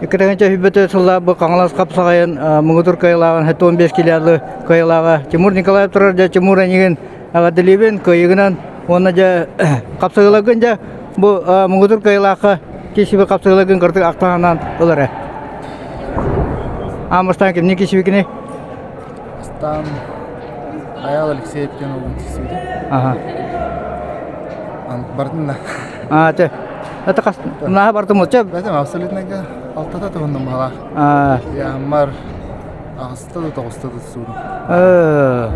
Иккитинчи сүүрбэтэ сыллаах бу Хаҥалас хапсаҕайын муҥутуур кыайыылааҕын 75 килиалы кыайыылааҕа Тимур Николаев турар дьэ Тимур эйигин эҕэрдэлиибин кыайыыгынан уонна дьэ хапсыһыыларгын дьэ бу муҥутуур кыайыылаахха киирсибит хапсыһыыларгын кырдьык ахтаанан ыл эрэ. Аан бастаан кимниин киирсибиккиний? Бастаан Айаал Алексеев диэн уолун киирсибитим. Аха. Бардым да. А, те. Это хас наһаа бардым ол. Бэтим абсолютныйга алтата туһуннум баҕалаах. А. Яаммар аҕыста да тоҕуста да тусуудум. Э.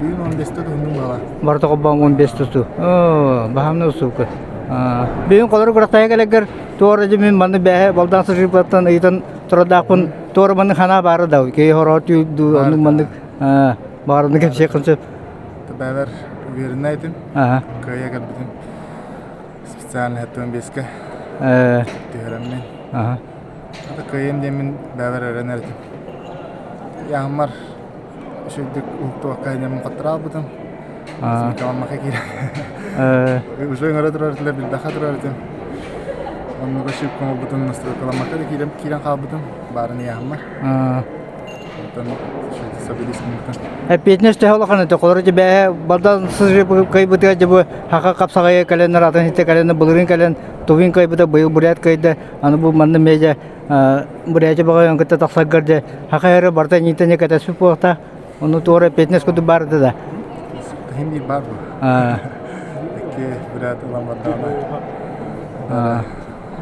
Бүгүн 15-те туһуннум баҕалаах. Барда қоббан 15 тусу. Оо, баһамны усука. Бүгүн колору курактая келегер туора мин манны бэһэ балдан сышыпаттан ыйтан турадаахпын туора манны хана баары да кей хороо түү оннук маннык баарыны кэпсиэххин сөп. Бэбэр уверенный этим. Кыайа кэлбитим. Специально 75-ке түһэрэммин. Ата кыайым диэммин бэбэр эрэнэр этим. Яаммар үчүгдүк уһуктубакка инэммин хаттыраалбытым. Смекаламмака киирэн. Уже ыҥыра турар этилэр, билбэххэ турар этим. Оннуга ошибка оҥорбутум, настройкаламмакка да киирэн киирэн хаалбытым. Баарын ыйааһыммар. Онтон Эппиэтинэс төһө улахан этэ? Холоро дьэ балдан кыайбытыгар дьэ бу хаха хапсаҕайа кэлэн атын хитэ кэлэн былырыын кэлэн тувин кыайбыта быйыл бурят кыайда аны бу манна медиа бурятия баҕайын кытта тахсаргар дьэ хаха эрэ барыта инниттэн кэтэспит буолта ону туора эппиэтинэс курдук баар этэ да Кыһын биир баар бу. Икки бурят ылан бардаҕына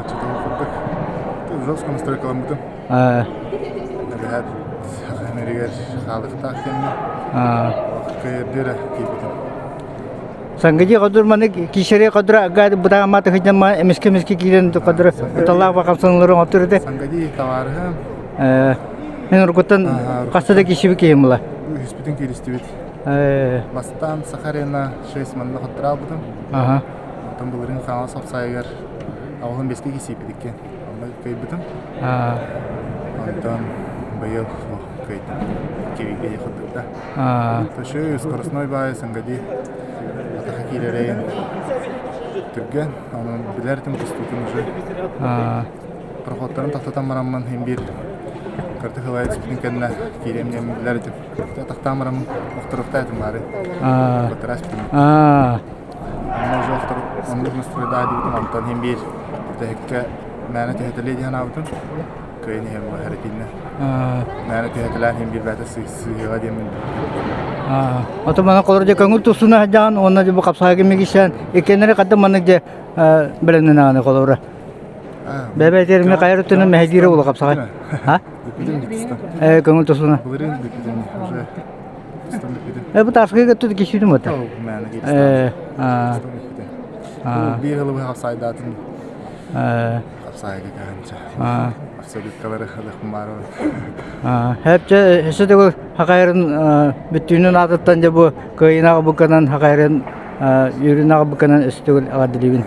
оччотооҕу курдук жестко настройкаламмытым. Эбэһээт сахамэригэр хаалыктаах кэмҥэ кыайырдыыра киирбитим. Сангыдьы кодур маны кишери кодур ага бытаама тыхыдьама эмиске эмиске киирэн кодур талаах бакамсаналары оҥоттур этэ. Сангадий табаарыһым. Мен уруккуттан хаста да кишиби киһим була. Үһүспүтүн кииристибит. Бастаан Сахарина 6 манна хоттураабытым. Онтон былырыын Хаҥалас Опсайыгар аҕыһын бэске кисииппит икки. Онно кыайбытым. Онтон быйыл кыайдым. Киригэ курдук да. Төшө скоростной баай Сангади атаха киирэрейин түргэн. Онон билэр тим тустуутун уже. Проходтарын тахтатан бараммын иһин биир кырты хылайы түспүтүн кэннэ киириэм диэн билэр этим. Тахтаан бараммын охторуохта этим баары. Батараас бүтүн. Онно уже оннук настройдаабытым онтон иһин биир бүтэһиккэ мээнэ түһэтэлиэ дии санаабытым. Кыайан иһэн эрэтииннэ. Мээнэ түһэтэлээн иһин биир бэйэтэ сыыһыаҕа диэммин. Ото мана колор дьэ көҥүл тустуна сылдьаҕын уонна дьэ бу хапсаҕайга мигисээн иккиэннэри хадда маннык дьэ бэлэмнэнэҕин холобура. Бэбэ этэрми хайар өттүнэн мэһэйдиирэ буола хапсаҕай. А? Э көҥүл тустуна. Былырыын бүппүтүм уже. Э бу тааскыга тут кисүүтүм ата. Э а Биир ылыбы хапсайдаатын. Хапсайга каһанча. Абсолюткалары ылыхпын баарабын. Хэпче өссө төгүл хакайрын бүттүүнүн аатыттан дьэ бу кыайынаҕа буканан хакайрын үөрүнэҕэ буканан өссө төгүл эҕэрдэлиибин.